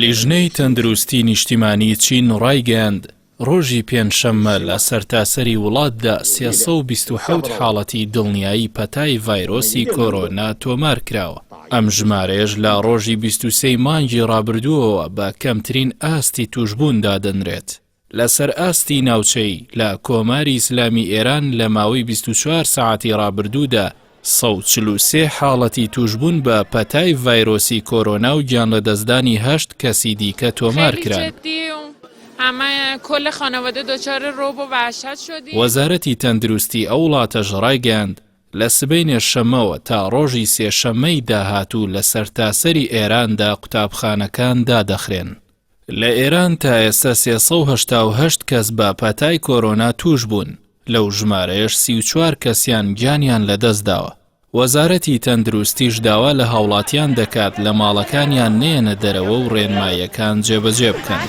لیژنەی تەندروستی نیشتیمانی چین ڕایگەیاند، ڕۆژی پێنجشەممە لە سەرتاسەری وڵاتدا 327 حاڵەتی دڵنیایی پەتای ڤایرۆسی کۆرۆنا تۆمارکراوە، ئەم ژمارەیەش لە ڕۆژی 23 ی مانگی ڕابردووەوە بە کەمترین ئاستی تووشبوون دادەنرێت. لەسەر ئاستی ناوچەیی، لە کۆماری ئیسلامی ئێران لە ماوەی 24 سەعاتی ڕابردوودا 143 حاڵەتی تووشبوون بە پەتای ڤایرۆسی کۆرۆنا و گیانلەدەستدانی هەشت کەسی دیکە تۆمار کران. وەزارەتی تەندروستی ئەو وڵاتەش ڕایگەیاند، لە سبەینێ شەممەوە تا ڕۆژی سێشەممەی داهاتوو لە سەرتاسەری ئێراندا قوتابخانەکان دادەخرێن. لە ئێران تا ئێستا 388 کەس بە پەتای کۆرۆنا تووش بوون، لەو ژمارەیەش 34 کەسیان گیانیان لەدەستداوە. وەزارەتی تەندروستیش داوا لە هاوڵاتیان دەکات لە ماڵەکانیان نەیەنە دەرەوە و ڕێنماییەکان جێبەجێ بکەن.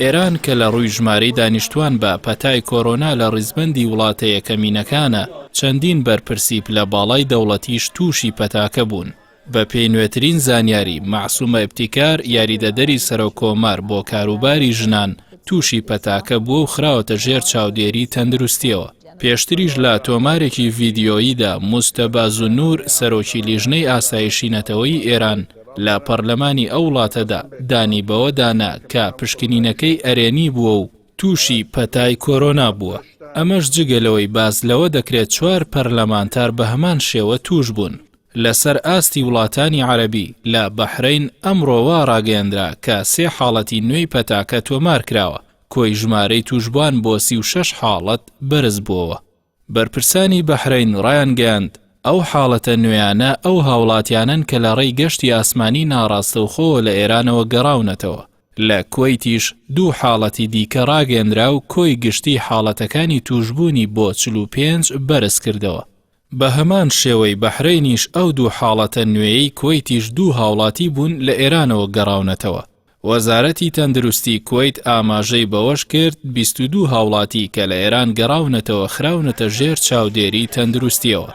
ئێران کە لە ڕووی ژمارەی دانیشتوان بە پەتای کۆرۆنا لە ڕیزبەندی وڵاتە یەکەمینەکانە، چەندین بەرپرسی پلە باڵای دەوڵەتیش تووشی پەتاکە بوون. بەپێی نوێترین زانیاری، مەعسومە ئیبتیکار، یاریدەدەری سەرۆک کۆمار بۆ کاروباری ژنان، تووشی پەتاکە بووە و خراوەتە ژێر چاودێری تەندروستییەوە. پێشتریش لە تۆمارێکی ڤیدیۆییدا موجتەبا زونور، سەرۆکی لیژنەی ئاسایشی نەتەوەیی ئێران لە پەرلەمانی ئەو وڵاتەدا، دانی بەوەدا نا کە پشکنینەکەی ئەرێنی بووە و تووشی پەتای کۆرۆنا بووە، ئەمەش جگە لەوەی باس لەوە دەکرێت چوار پەرلەمانتار بەهەمان شێوە تووش بوون. لەسەر ئاستی وڵاتانی عەرەبی، لە بەحرەین ئەمڕۆ وا ڕاگەیەندرا کە سێ حاڵەتی نوێی پەتاکە تۆمارکراوە، کۆی ژمارەی تووشبووان بۆ 36 حاڵەت بەرزبووەوە. بەرپرسانی بەحرەین ڕایانگەیاند، ئەو حاڵەتە نوێیانە ئەو هاوڵاتیانەن کە لە ڕێی گەشتی ئاسمانی ناڕاستەوخۆوە لە ئێرانەوە گەڕاونەتەوە. لە کوەیتیش دوو حاڵەتی دیکە ڕاگەیەندرا و کۆی گشتی حاڵەتەکانی تووشبوونی بۆ 45 بەرزکردەوە. بەهەمان شێوەی بەحرەینیش ئەو دوو حاڵەتە نوێیەی کوەیتیش دوو هاوڵاتی بوون لە ئێرانەوە گەڕاونەتەوە. وەزارەتی تەندروستی کوەیت ئاماژەی بەوەش کرد، 22 هاوڵاتی کە لە ئێران گەڕاونەتەوە خراونەتە ژێر چاودێری تەندروستییەوە.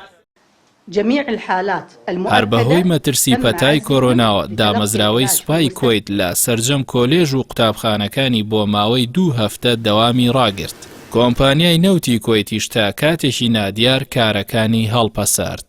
هەر بەهۆی مەترسی پەتای کۆرۆناوە، دامەزراوەی سوپای کوەیت لە سەرجەم کۆلێژ و قوتابخانەکانی بۆ ماوەی دوو هەفتە دەوامی ڕاگرت. کۆمپانیای نەوتی کوەیتیش تا کاتێکی نادیار کارەکانی هەڵپەسارد.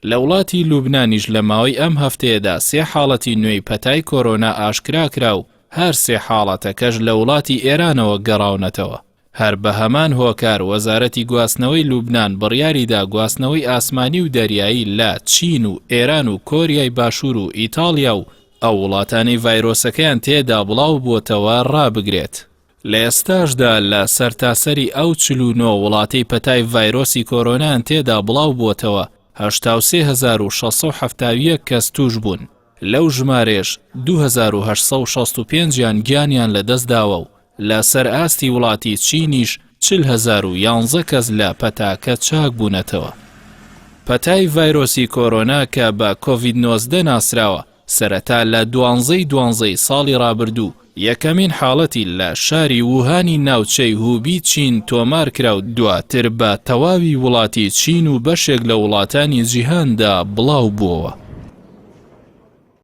لە وڵاتی لوبنانیش لە ماوەی ئەم هەفتەیەدا سێ حاڵەتی نوێی پەتای کۆرۆنا ئاشکرا کرا و هەر سێ حاڵەتەکەش لە وڵاتی ئێرانەوە گەڕاونەتەوە. هەر بە هەمان هۆکار وەزارەتی گواستنەوەی لوبنان بڕیاریدا گواستنەوەی ئاسمانی و دەریایی لە چین و ئێران و کۆریای باشوور و ئیتاڵیا و ئەو وڵاتانەی ڤایرۆسەکەیان تێدا بڵاوبووەتەوە ڕابگرێت. لە ئێستاشدا لە سەرتاسەری ئەو 49 وڵاتەی پەتای ڤایرۆسی کۆرۆنایان تێدا بڵاوبووەتەوە 83671 کەس تووشبوون، لەو ژمارەیەش 2865 یان گیانیان لەدەستداوە و لە سەر ئاستی وڵاتی چینیش 40011 کەس لە پەتاکە چاکبوونەتەوە. پەتای ڤایرۆسی کۆرۆنا کە بە کۆڤید 19 ناسراوە، سەرەتا لە دوانزەی دوانزەی ساڵی ڕابردوو یەکەمین حاڵەتی لە شاری ووهانی ناوچەی هوبی چین تۆمارکرا و دواتر بە تەواوی وڵاتی چین و بەشێک لە وڵاتانی جیهاندا بڵاوبووەوە.